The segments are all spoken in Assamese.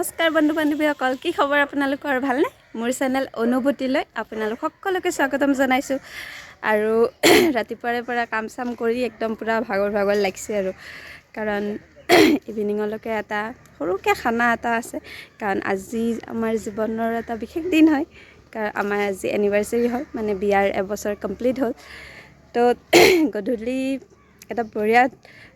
নমস্কাৰ বন্ধু বান্ধৱীসকল, কি খবৰ আপোনালোকৰ? ভালনে? মোৰ চেনেল অনুভূতিলৈ আপোনালোক সকলোকে স্বাগতম জনাইছোঁ। আৰু ৰাতিপুৱাৰে পৰা কাম চাম কৰি একদম পূৰা ভাগৰ ভাগৰ লাগিছে আৰু, কাৰণ ইভিনিঙলৈকে এটা সৰুকৈ খানা এটা আছে। কাৰণ আজি আমাৰ জীৱনৰ এটা বিশেষ দিন হয়, কাৰণ আমাৰ আজি এনিভাৰ্চাৰী হয়, মানে বিয়াৰ এবছৰ কমপ্লিট হ'ল। তো গধূলি এটা বঢ়িয়া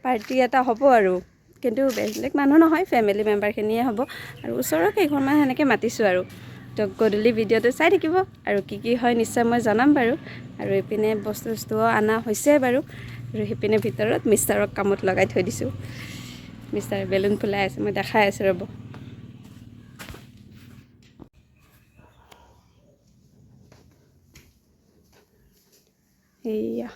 পাৰ্টি এটা হ'ব আৰু, কিন্তু বেলেগ মানুহ নহয়, ফেমিলি মেম্বাৰখিনিয়ে হ'ব আৰু ওচৰৰ কেইঘৰমান সেনেকৈ মাতিছোঁ আৰু। তো গধূলি ভিডিঅ'টো চাই থাকিব আৰু কি কি হয় নিশ্চয় মই জনাম বাৰু। আৰু এইপিনে বস্তু চস্তুও অনা হৈছে বাৰু। আৰু সেইপিনে ভিতৰত মিষ্টাৰক কামত লগাই থৈ দিছোঁ। মিষ্টাৰে বেলুন ফুলাই আছে, মই দেখাই আছোঁ ৰ'ব। এইয়া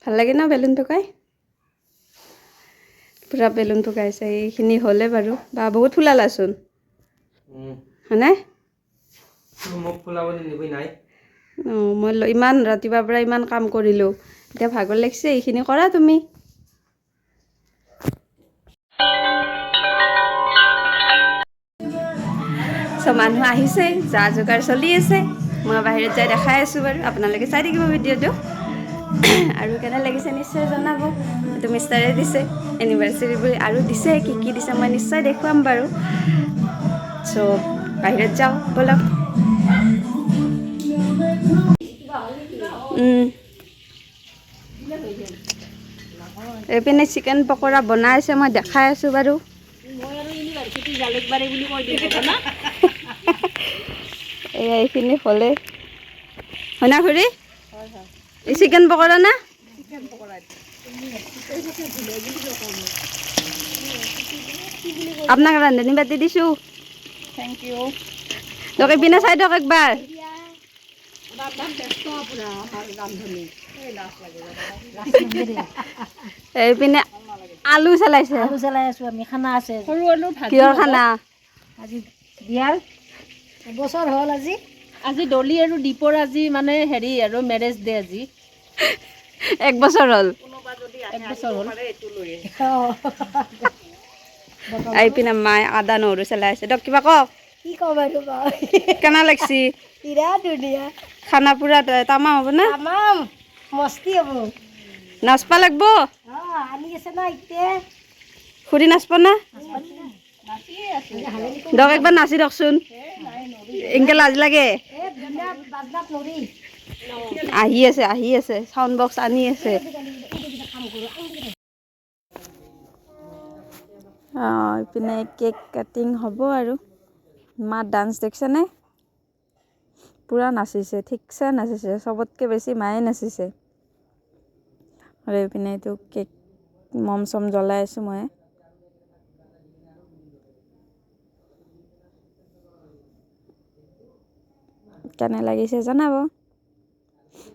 ভাল লাগে ন বেলুন ফুকাই? পূৰা বেলুন ফুকাইছে। এইখিনি হ'লে বাৰু বা বহুত ফুলালাচোন, হয়নে? অঁ, মই ইমান ৰাতিপুৱাৰ পৰা ইমান কাম কৰিলোঁ, এতিয়া ভাগৰ লাগিছে। এইখিনি কৰা তুমি। চ' মানুহ আহিছে, যা যোগাৰ চলি আছে। মই বাহিৰত যাই দেখাই আছোঁ বাৰু, আপোনালোকে চাই থাকিব ভিডিঅ'টো। আৰু কেনে লাগিছে নিশ্চয় জনাব। এইটো মিষ্টাৰে দিছে এনিভাৰ্চাৰী বুলি, আৰু দিছে কি কি দিছে মই নিশ্চয় দেখুৱাম বাৰু। চ' বাহিৰত যাওঁ ব'লক। এইপিনে চিকেন পকৰা বনাই আছে, মই দেখাই আছোঁ বাৰু। এয়া এইখিনি হ'লে হয় না খুৰী? এই চিকেন পকৰা না? আপোনাক ৰান্ধনি পাতি দিছোঁ। Thank U. দিয়ক এইপিনে চাই দিয়ক একবাৰ। এইপিনে আলু চলাইছে। আলু চলাই আছো আমি, খানা আছে। সৰু আলু ভাজি। কিহৰ খানা? আজি বিয়াৰ এবছৰ হ'ল আজি। আজি ডলি আৰু দীপৰ আজি মানে হেৰি আৰু মেৰেজ ডে আজি। এক বছৰ হ'ল। এক বছৰ হ'ল। এইপিনে মায়ে আদা নহৰু চলাই আছে। দিয়ক কিবা কওক। কি ক'ম আৰু? কেনে লাগছি? বিৰাট ধুনীয়া। খানা পুৰা তামাম হ'ব না? তামাম মস্তি হ'ব। নাচবা লাগব। আনি আছে না এতিয়া। খুৰী নাচব না? দিয়ক একবাৰ নাচি দিয়কচোন। এনেকে লাজ লাগে। আহি আছে, আহি আছে, চাউণ্ড বক্স আনি আছে। অঁ, ইপিনে কেক কাটিং হ'ব আৰু। মা ডান্স দেখিছেনে? পূৰা নাচিছে, ঠিকছে নাচিছে, চবতকৈ বেছি মায়ে নাচিছে। আৰু এইপিনে এইটো কেক মম চম জ্বলাই আছোঁ মই। কেনে লাগিছে জনাব।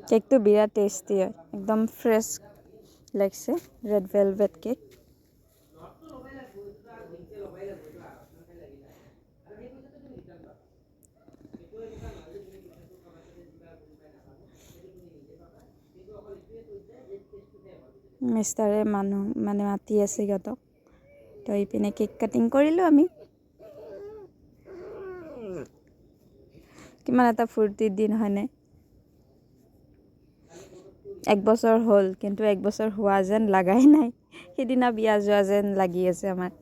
কেকটো বিৰাট টেষ্টি হয়, একদম ফ্ৰেছ লাগিছে, ৰেড ভেলভেট কেক। মিষ্টাৰে মানুহ মানে মাতি আছে সিহঁতক। তো ইপিনে কেক কাটিং কৰিলোঁ আমি। কিমান এটা ফূৰ্তিৰ দিন হয়নে? এক বছৰ হ'ল, কিন্তু এক বছৰ হোৱা যেন লগাই নাই। সিদিনা বিয়া যোৱা যেন লাগি আছে আমাৰ।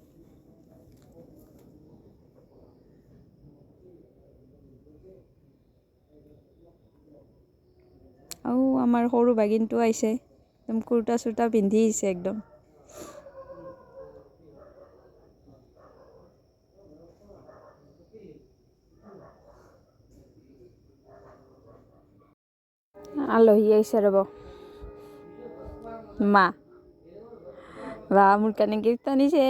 আৰু আমাৰ সৰু ভাগিনটো আহিছে, একদম কুৰ্তা চুৰ্তা পিন্ধি আহিছে একদম। আলহী আহিছে ৰ'ব। মা বা মোৰ কাৰণে গিফ্ট আনিছে।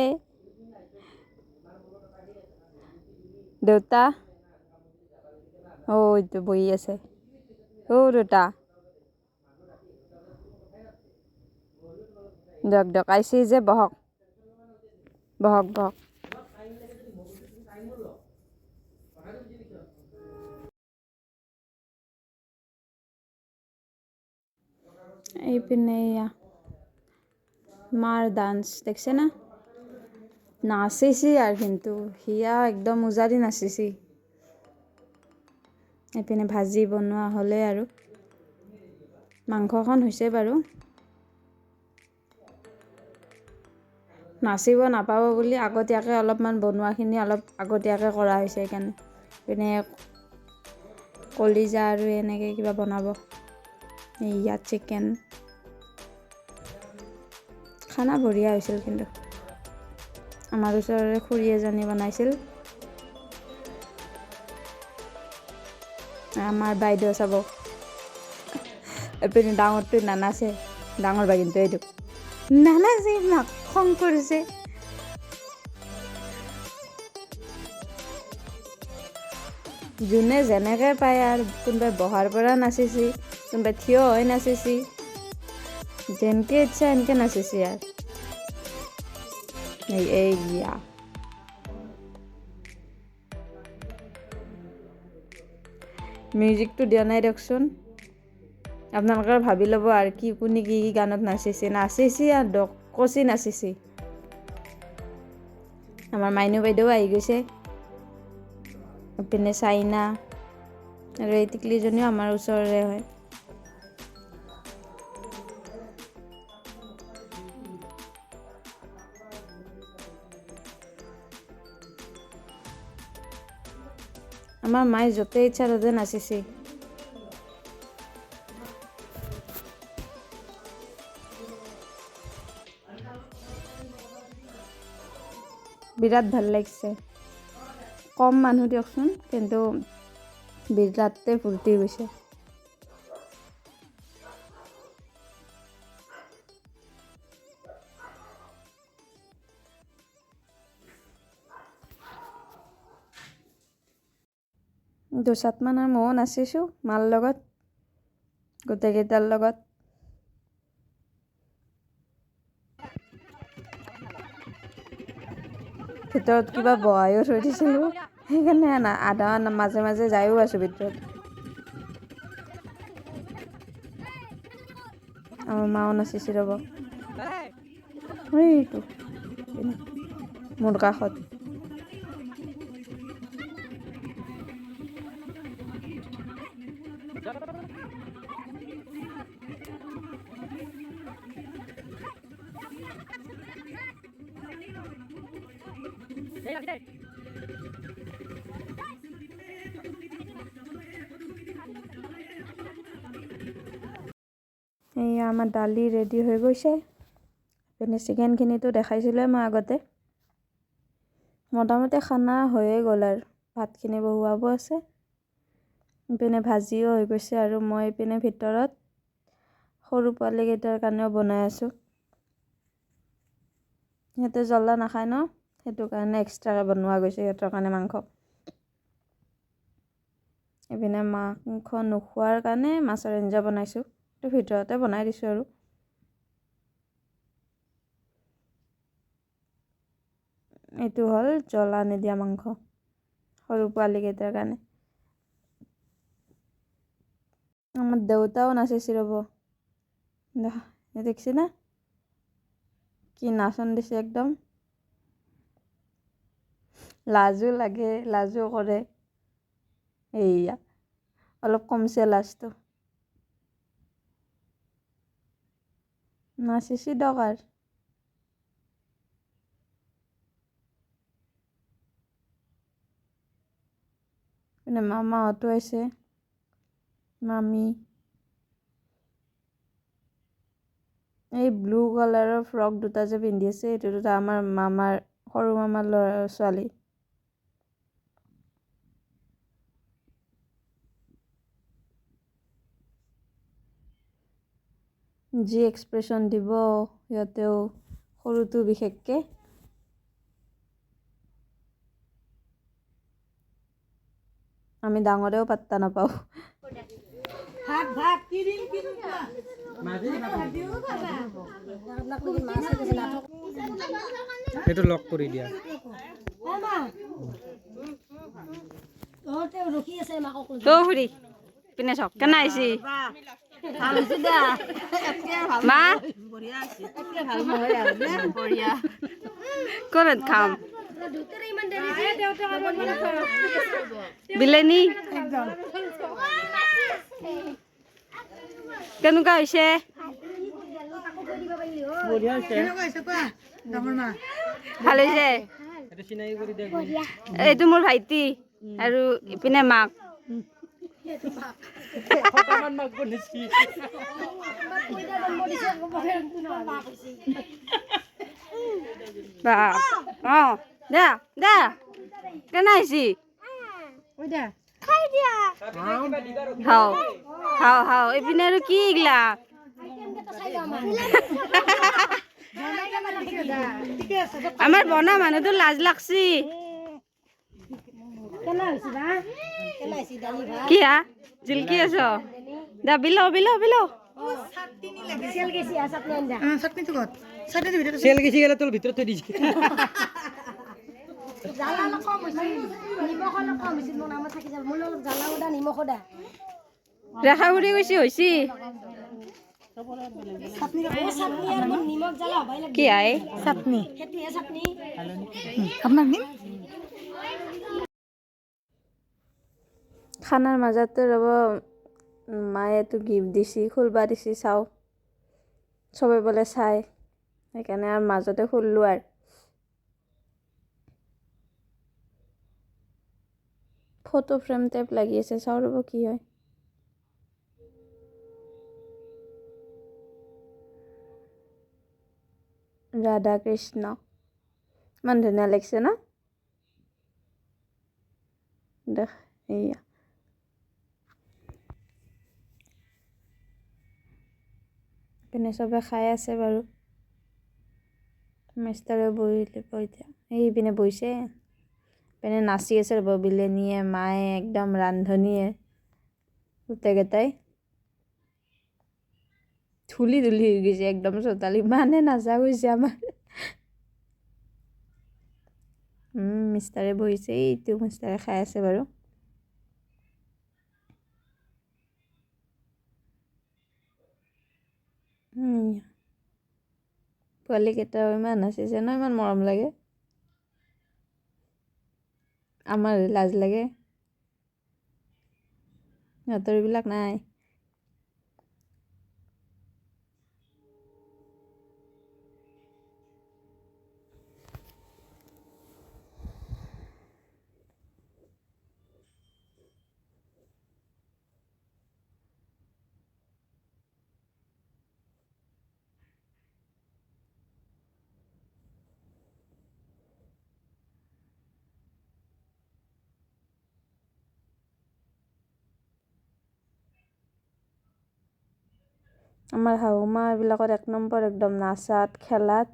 দেউতা অ' এইটো বহি আছে। অ' দেউতা, দিয়ক দিয়ক, আহিছে যে, বহক বহক বহক। এইপিনে এয়া মাৰ ডান্স দেখছে না? নাচিছি আৰু, কিন্তু সিয়া একদম উজাৰি নাচিছি। এইপিনে ভাজি বনোৱা হ'লে আৰু মাংসখন হৈছে বাৰু। নাচিব নাপাব বুলি আগতীয়াকৈ অলপমান বনোৱাখিনি অলপ আগতীয়াকৈ কৰা হৈছে সেইকাৰণে। এইপিনে কলিজা আৰু এনেকৈ কিবা বনাব, ইয়াত চিকেন। খানা বঢ়িয়া হৈছিল কিন্তু। আমাৰ ওচৰৰে খুৰী এজনী বনাইছিল। আমাৰ বাইদেউ চাব, এইপিনে ডাঙৰটো নানাচে, ডাঙৰ বাগিনটো এইটো নানাচে, মাক খং কৰিছে। যোনে যেনেকৈ পায় আৰু, কোনোবাই বহাৰ পৰা নাচিছে, কোনোবাই থিয় হৈ নাচিছে, যেনেকৈ ইচ্ছা এনেকৈ নাচিছে আৰু। এইয়া মিউজিকটো দিয়া নাই দিয়কচোন, আপোনালোকে ভাবি ল'ব আৰু কি কোনে কি কি গানত নাচিছে। নাচিছে আৰু ডকচি নাচিছে। আমাৰ মাইনু বাইদেউ আহি গৈছে, ইপিনে চাইনা আৰু এই টিকলিজনীও আমাৰ ওচৰৰে হয়। আমাৰ মায়ে য'তে ইচ্ছা ত'তে নাচিছে। বিৰাট ভাল লাগিছে। কম মানুহ দিয়কচোন, কিন্তু বিৰাটে ফূৰ্তি গৈছে। দুচাটমান আৰু ময়ো নাচিছোঁ মাৰ লগত, গোটেইকেইটাৰ লগত। ভিতৰত কিবা বহাইও থৈ দিছিলোঁ, সেইকাৰণে আধা মাজে মাজে যায়ো আছোঁ ভিতৰত। আমাৰ মাও নাচিছে ৰ'ব, সেইটো মোৰ কাষত। এইয়া আমাৰ দালি ৰেডি হৈ গৈছে। পিনে চিকেনখিনিতো দেখাইছিলোঁৱে মই আগতে। মোটামুটি খানা হৈয়ে গ'ল আৰু, ভাতখিনি বহুৱাব আছে। ইপিনে ভাজিও হৈ গৈছে আৰু মই ইপিনে ভিতৰত সৰু পোৱালিকেইটাৰ কাৰণেও বনাই আছোঁ। সিহঁতে জ্বলা নাখায় ন, সেইটো কাৰণে এক্সট্ৰাকৈ বনোৱা গৈছে সিহঁতৰ কাৰণে মাংস। এইপিনে মাংস নোখোৱাৰ কাৰণে মাছৰ আঞ্জা বনাইছোঁ, সেইটো ভিতৰতে বনাই দিছোঁ আৰু। এইটো হ'ল জ্বলা নিদিয়া মাংস সৰু পোৱালিকেইটাৰ কাৰণে। আমাৰ দেউতাও নাচিছে ৰ'ব, দেখছি না কি নাচন দিছে একদম, লাজো লাগে, লাজো কৰে। এইয়া অলপ কমছে লাজটো, নাচিছে দৰকাৰ। মামাহঁতো আহিছে, মামী। এই ব্লু কালাৰৰ ফ্ৰক দুটা যে পিন্ধি আছে, এইটো দুটা আমাৰ মামাৰ সৰু মামাৰ ল'ৰা ছোৱালী। যি এক্সপ্ৰেশ্যন দিব সিহঁতেও, সৰুটো বিশেষকৈ। আমি ডাঙৰেও পাত্তা নাপাওঁ। সেইটো লক কৰি দিয়া। খুৰী ইপিনে চাওক কেনে আহিছি মা? ক'ত খাম বিলানী? কেনেকুৱা হৈছে? ভাল হৈছে। এইটো মোৰ ভাইটি আৰু ইপিনে মাক। বা অ দে দে, কেনে আহিছি? খাওঁ খাওঁ খাওঁ। এইপিনে আৰু কি এইগিলা? আমাৰ বনা মানুহটো লাজ লাগছি। কি হা জিলকি আছ? দে বিল বিল বিল। ৰেখা খুৰী কৈছি হৈছি কি আই চাটনি আপোনাক দিম। খানাৰ মাজতে ৰ'ব, মায়ে এইটো গিফ্ট দিছি, খুলবা দিছি, চাওঁ চবে বোলে চাই, সেইকাৰণে আৰু মাজতে খুললোঁ। আৰু ফটো ফ্ৰেম টাইপ লাগি আছে, চাওঁ ৰ'ব কি হয়। ৰাধা কৃষ্ণ, ইমান ধুনীয়া লাগিছে ন? দেখ এইয়া পিনে চবে খাই আছে বাৰু। মিষ্টাৰে বহি ল'ব এতিয়া, এইপিনে বহিছে, পিনে নাচি আছে ৰ'ব বিলানীয়ে, মায়ে, একদম ৰান্ধনীয়ে গোটেইকেইটাই। ধূলি ধূলি হৈ গৈছে একদম চোতাল, ইমানে নাচা গৈছে আমাৰ। মিষ্টাৰে বহিছে, এইটো মিষ্টাৰে খাই আছে বাৰু। পোৱালিকেইটাও ইমান নাচিছে ন, ইমান মৰম লাগে, আমাৰ লাজ লাগে, সিহঁতৰ এইবিলাক নাই। আমাৰ শাহু মা এইবিলাকত এক নম্বৰ, একদম নাচাত খেলাত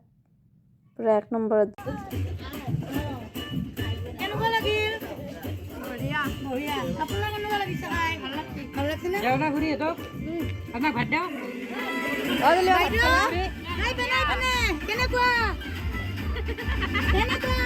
পুৰা এক নম্বৰত। কেনেকুৱা লাগিল? বঢ়িয়া বঢ়িয়া। আপোনাৰ কেনেকুৱা লাগিছে খাই? ভাল লাগছে নে? বাইদেউ, নাই নাই পিনে কেনেকুৱা কেনেকুৱা?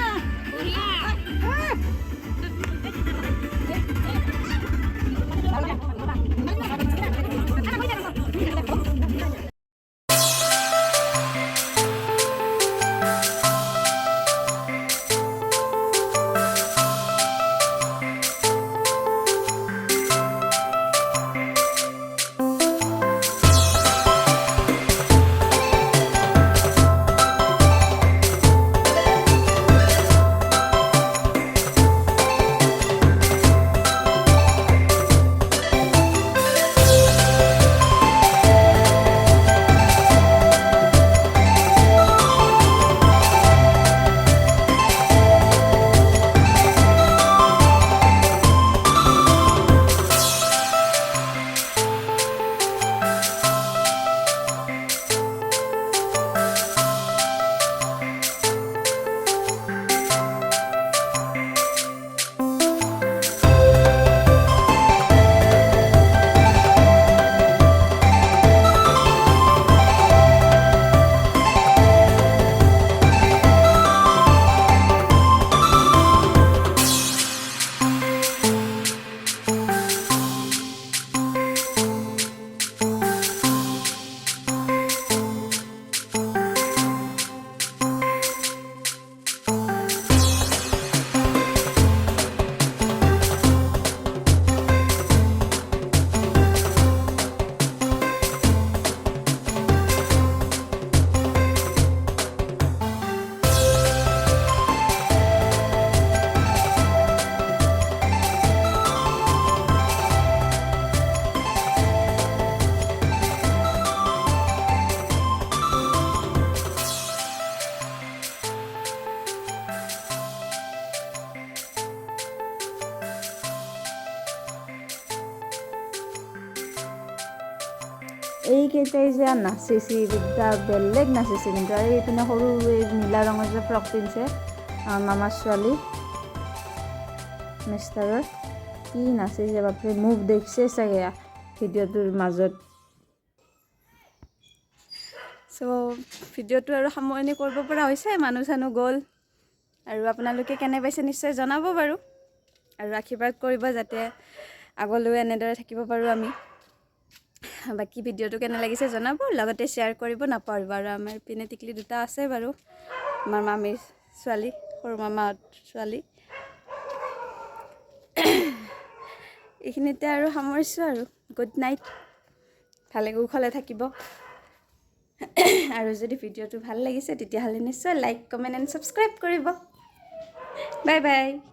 এইকেইটাই যে নাচিছি, বিদ্যা বেলেগ নাচিছে কিন্তু। আৰু এইপিনে সৰু এই নীলা ৰঙৰ যে ফ্ৰক পিন্ধছে, আমাৰ মামাৰ ছোৱালী, মিষ্টাৰৰ, কি নাচিছে বাপৰে! মুভ দেখছে চাগে ভিডিঅ'টোৰ মাজত। চ' ভিডিঅ'টো আৰু সামৰণি কৰিব পৰা হৈছে, মানুহ চানুহ গ'ল। আৰু আপোনালোকে কেনে পাইছে নিশ্চয় জনাব বাৰু আৰু আশীৰ্বাদ কৰিব যাতে আগলৈও এনেদৰে থাকিব পাৰোঁ আমি। বাকী ভিডিঅ'টো কেনে লাগিছে জনাব, লগতে শ্বেয়াৰ কৰিব নাপাহৰিব। আৰু আমাৰ পিনে টিকলি দুটা আছে বাৰু, আমাৰ মামীৰ ছোৱালী, সৰু মামাৰ ছোৱালী। এইখিনিতে আৰু সামৰিছোঁ আৰু। গুড নাইট, ভালে কুশলে থাকিব। আৰু যদি ভিডিঅ'টো ভাল লাগিছে, তেতিয়াহ'লে নিশ্চয় লাইক, কমেণ্ট এণ্ড ছাবস্ক্ৰাইব কৰিব। Bye bye.